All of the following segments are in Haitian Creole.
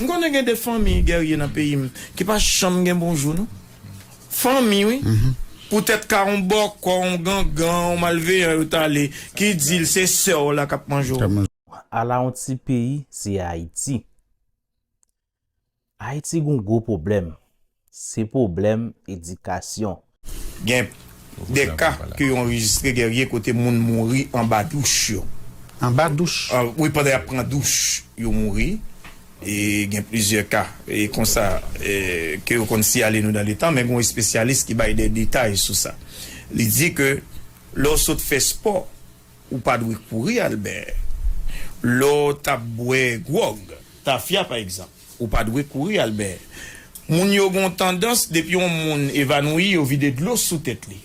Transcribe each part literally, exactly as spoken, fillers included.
M konnen gen de fanmi gèrye nan peyi m ki pa janm gen bonjou, non. Fanmi, wi. Poutèt ka yon bòkò, yon gangan, yon malveyan yo t ale, ki di l se sè w la k ap manje w. K ap manje. Ala yon ti peyi, se Ayiti. Ayiti gon gwo pwoblèm. Se pwoblèm edikasyon. Gen de ka ke yo anrejistre gèrye kote moun mouri anba douch yo. Anba douch? Ah, wi, pandan y ap pran douch, yo mouri. E gen plizyè ka e konsa e, ke yo konn siyale nou dan letan, men gen yon espesyalis ki bay de detay sou sa. Li di ke lè w sot fè spò, ou pa dwe kouri al bè. Lè w t ap bwè gwòg, tafya pa egzanp, ou pa dwe kouri al bè. Moun yo gen yon tandans, depi yon moun evanouyi, yo vide dlo sou tèt li.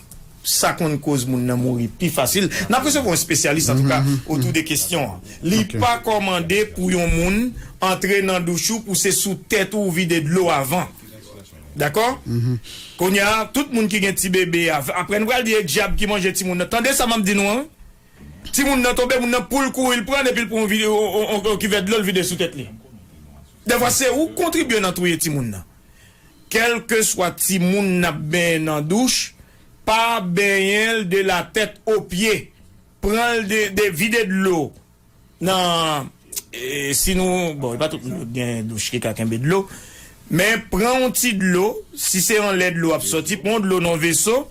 Sa konn koz moun nan mouri pi fasil. N ap resevwa yon espesyalis, antouka, otou de kesyon an. Li pa kòmande pou yon moun antre nan douch ou pou se sou tèt ou ou vide dlo avan. Dakò? Kounye a, tout moun ki gen ti bebe, ap- apre n pral di e dyab ki manje timoun nan. Tande sa m ap di nou an. Timoun nan tonbe, moun nan pou l kouri, l pran l epi l pran yon vi- yon- yon- yon kivè dlo, l vide sou tèt li. Defwa, se ou k kontribye nan touye timoun nan. Kèlkeswa timoun n ap benyen nan douch, pa benyen l de la tèt o pye. Pran l de, de vide dlo nan, e, si nou, bon, e pa tout moun yo gen douch ki ka kenbe dlo, men pran yon ti dlo, si se anlè dlo ap sòti, pran yon dlo nan veso,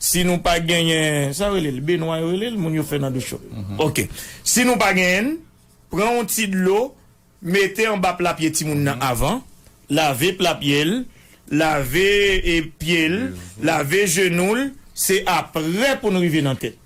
si nou pa genyen, sa rele l, benwa yo rele l, moun yo fè nan douch yo. Ok. Si nou pa genyen l, pran yon ti dlo, mete anba pla pye timoun nan avan, lave pla pye l, lave e pye l, lave jenou l, se apre pou n rive nan tèt.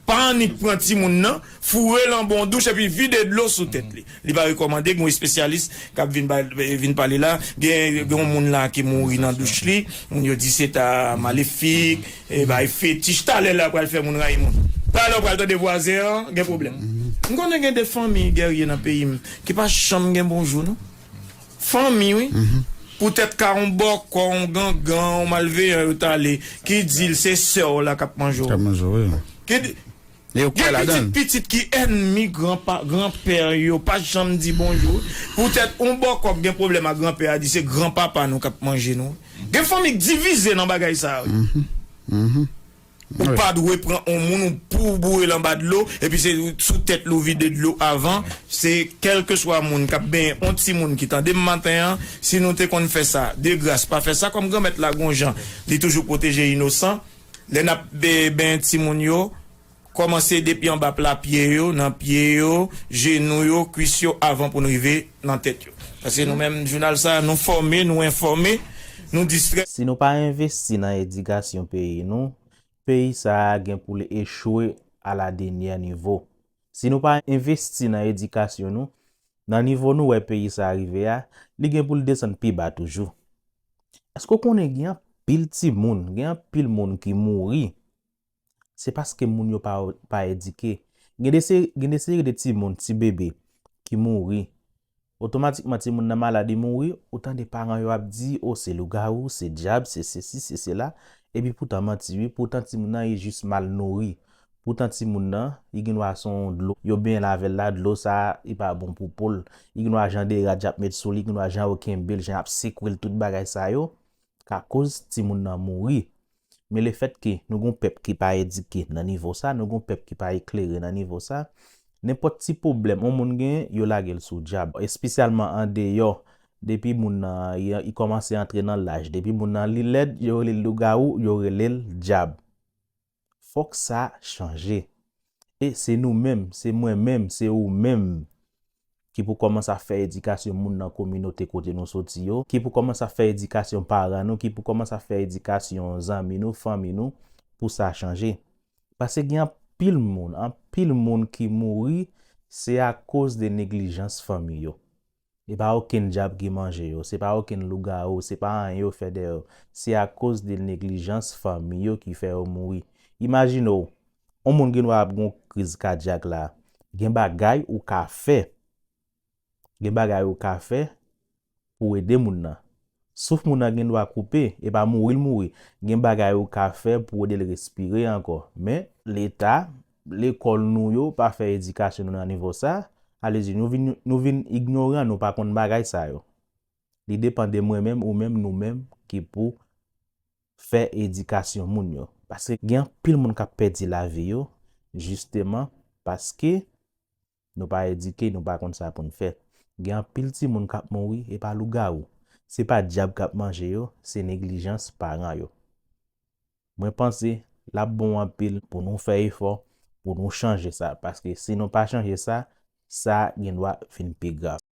Pa annik pran timoun nan, foure l anba yon douch epi vide dlo sou tèt li. Li pa rekòmande, gen yon espesyalis k ap vin, ba- vin pale la, gen, gen yon moun la ki mouri nan douch li, moun yo di se ta malefik, e bay fetich, talè la pral fè moun rayi moun. Talè w pral tande vwazen an, gen pwoblèm. M konnen gen de fanmi gèrye nan peyi m ki pa janm gen bonjou, non. Fanmi, wi. Poutèt ka yon bòkò, yon gangan, yon malveyan yo t ale, ki di l se sè w la k ap manje w. K ap manje w, wi. Ki di, E yo kwè gen ladan pitit, l. Pitit ki ènmi granpa, granpè yo, pa janm di bonjou. Poutèt yon bòkò k gen pwoblèm ak granpè a, di se granpapa nou k ap manje nou. Gen fanmi k divize nan bagay sa a, wi. Ou pa dwe pran yon moun ou pou boure l anba dlo, epi se sou tèt li w vide dlo avan. Se kèlkeswa moun k ap benyen yon timoun ki tande m maten an, si nou te konn fè sa, de gras, pa fè sa kòm Granmèt la gon jan, li toujou pwoteje inosan. Lè n ap be- benyen timoun yo, kòmanse depi anba pla pye yo, nan pye yo, jenou yo, kwis yo, avan pou n rive nan tèt yo. Paske nou menm, jounal sa a, nou fòme, nou enfòme, nou distrè. Si nou pa envesti nan edikasyon peyi nou, peyi sa a gen pou l echwe a la dènyè nivo. Si nou pa envesti nan edikasyon nou, nan nivo nou wè peyi sa a rive a, li gen pou l desann pi ba toujou. Èske w konnen gen anpil timoun, gen anpil moun ki mouri? Se paske moun yo pa, pa edike. Gen de se- gen de seri de timoun, ti bebe, ki mouri. Otomatikman, timoun nan malad, li mouri, ou tande paran yo ap di, o, se lougawou, se dyab, se sesi, se sela. Epi poutan manti, wi, poutan timoun nan, li jis mal nouri. Poutan timoun nan, li gen dwa se yon dlo, yo benyen l avè l la, dlo sa a, li pa bon pou po l. Li gen dwa jan de rad y ap met sou li, li gen dwa jan yo kenbe l, jan y ap sekwe l, tout bagay sa yo, ka koz timoun nan mouri. Men lefètke nou gon pèp ki pa edike nan nivo sa, nou gon pèp ki pa eklere nan nivo sa, nenpòt ti pwoblèm yon moun genyen, yo lage l sou dyab. Espesyalman andeyò, depi moun nan, li, li kòmanse antre nan laj, depi moun nan li lèd, yo rele l lougawou, yo rele l dyab. Fòk sa chanje. E se nou menm, se mwen menm, se ou menm ki pou kòmanse ap fè edikasyon moun nan kominote kote nou soti yo, ki pou kòmanse ap fè edikasyon paran nou, ki pou kòmanse ap fè edikasyon zanmi nou, fanmi nou, pou sa chanje. Paske gen anpil moun, anpil moun ki mouri, se akoz de neglijans fanmi yo. E pa okenn dyab ki manje yo, se pa okenn lougawou, se pa anyen yo fè dèyè yo. Se akoz de neglijans fanmi yo ki fè yo mouri. Imajine w, yon moun gen dwa ap gen yon kriz kadyak la, gen bagay ou ka fè. Gen bagay ou ka fè pou w ede moun nan. Souf moun nan gen dwa koupe, e pa mouri l mouri. Gen bagay ou ka fè pou w ede l respire ankò. Men, Leta, lekòl nou yo pa fè edikasyon nou nan nivo sa. Alèdi, nou vin, nou vin ignoran, nou pa konn bagay sa yo. Li depann de mwen menm, ou menm, nou menm ki pou fè edikasyon moun yo. Paske gen anpil moun k ap pèdi lavi yo, jisteman paske nou pa edike, nou pa konn sa pou n fè. Gen anpil timoun k ap mouri, e pa lougawou. Se pa dyab k ap manje yo, se neglijans paran yo. Mwen panse l ap bon anpil pou nou fè efò, pou nou chanje sa. Paske si nou pa chanje sa, sa gendwa vin pi grav.